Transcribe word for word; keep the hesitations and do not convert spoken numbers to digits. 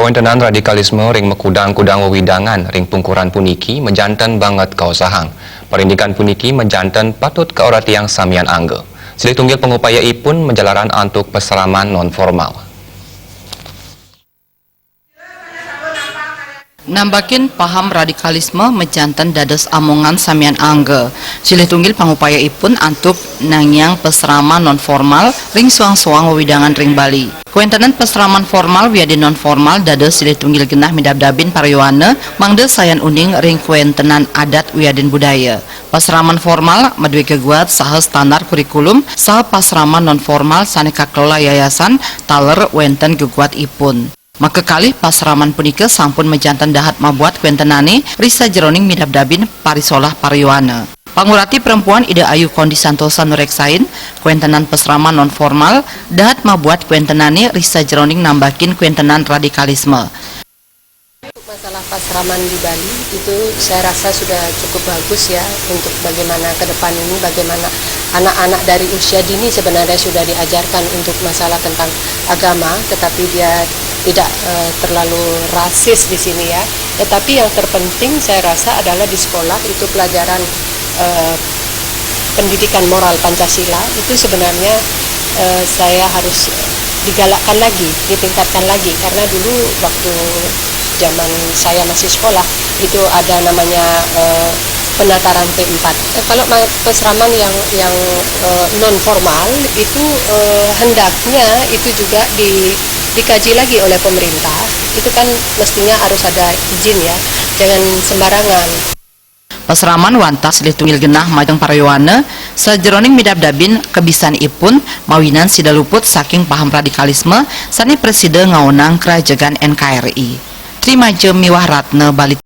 Kawentenan radikalisme ring makudang-kudang wewidangan ring pungkuran puniki majanten banget kaosahang. Parindikan puniki majanten patut kaoratiang samian angga. Silih tunggil pangupaya ipun majalaran antuk pasraman non formal. Nambakin paham radikalisme majanten dados amongan samian angga. Silih tunggil pangupaya ipun antuk nangiang pasraman non formal ring soang-soang wewidangan ring Bali. Kawentenan pasraman formal wiadin non formal dados silih tunggil genah midabdabin paryowana mangda sayan uning ring kawentenan adat wiadin budaya. Pasraman formal madue geguat saha standar kurikulum saha pasraman non formal sane kakelola yayasan taler wenten geguat ipun. Makakalih pasraman punika sampun majanten dahat mabuat kawentenane ri sajeroning midabdabin parisolah paryowana. Pangurati perempuan Ida Ayu Kondi Santosa nureksain, kawentenan pasraman non formal dahat mabuat kawentenane ri sajeroning nambakin kawentenan radikalisme. Masalah pasraman di Bali itu saya rasa sudah cukup bagus ya untuk bagaimana ke depan ini, bagaimana anak-anak dari usia dini sebenarnya sudah diajarkan untuk masalah tentang agama, tetapi dia tidak eh, terlalu rasis di sini ya. Tetapi yang terpenting saya rasa adalah di sekolah itu pelajaran eh, pendidikan moral Pancasila itu sebenarnya eh, saya harus digalakkan lagi, ditingkatkan lagi karena dulu waktu zaman saya masih sekolah itu ada namanya eh, penataran P empat. Eh, kalau ma- peseraman yang yang eh, non formal itu eh, hendaknya itu juga di dikaji lagi oleh pemerintah. Itu kan mestinya harus ada izin ya, jangan sembarangan. Pasraman wantah silih tunggil genah majeng paryowana sajeroning midabdabin kabisan ipun mawinan sida luput saking paham radikalisme sane prasida ngaonang karajegan N K R I. Trimaja miwah Ratna Bali.